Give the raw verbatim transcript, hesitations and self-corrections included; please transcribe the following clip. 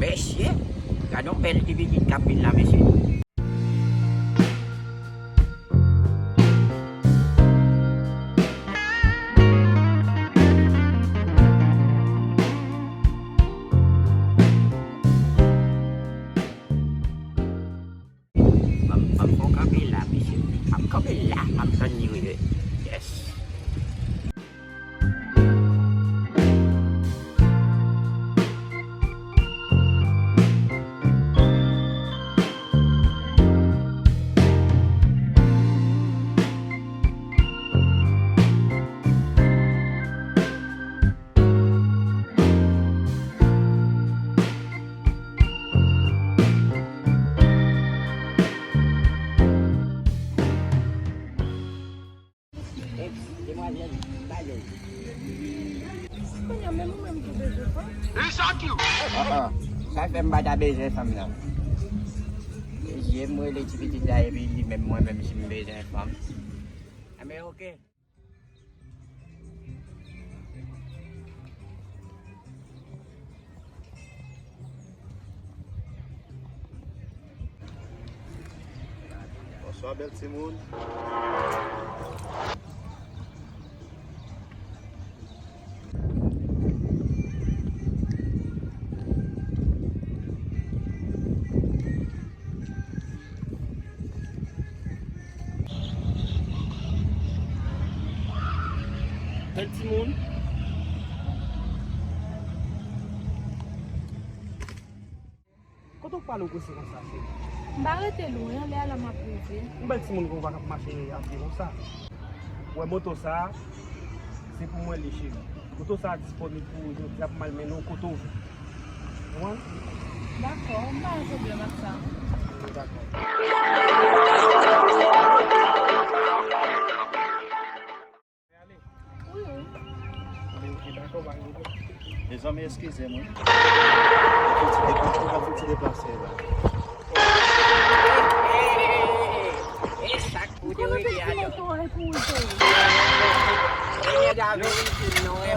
Mesye, gade yon bèl ti pitit k ap vin la, mesye. M ap, m ap fè w kanpe la, mesye. M ap kanpe la, m ap tann li rive. Yes. Demwazèl, ba yo. Kounye a, menm ou menm tou bezwen fanm? An, an. Sa fè m pa ta bezwen fanm nan. Mesye, m rele ti pitit la, epi li menm, mwen menm, si m bezwen fanm. Enben, oke. Bonswa, bèl timoun. Bèl timoun. Kote w pale w prese konsa, cheri? M pa rete lwen, lè a la m ap rive. Yon bèl timoun konsa k ap mache a pye konsa. Ou wè moto sa a, se pou mwen li, cheri. Moto sa a disponib pou ou jodi a pou m al mennen w kote w vle. Konprann? Dakò, m pa gen pwoblèm ak sa. Dakò. Wi, wi. Mezanmi, eskize m, wi. Mwen fè ti deplase la. E sa k pou te rete a non. E nèg a vin sou non, e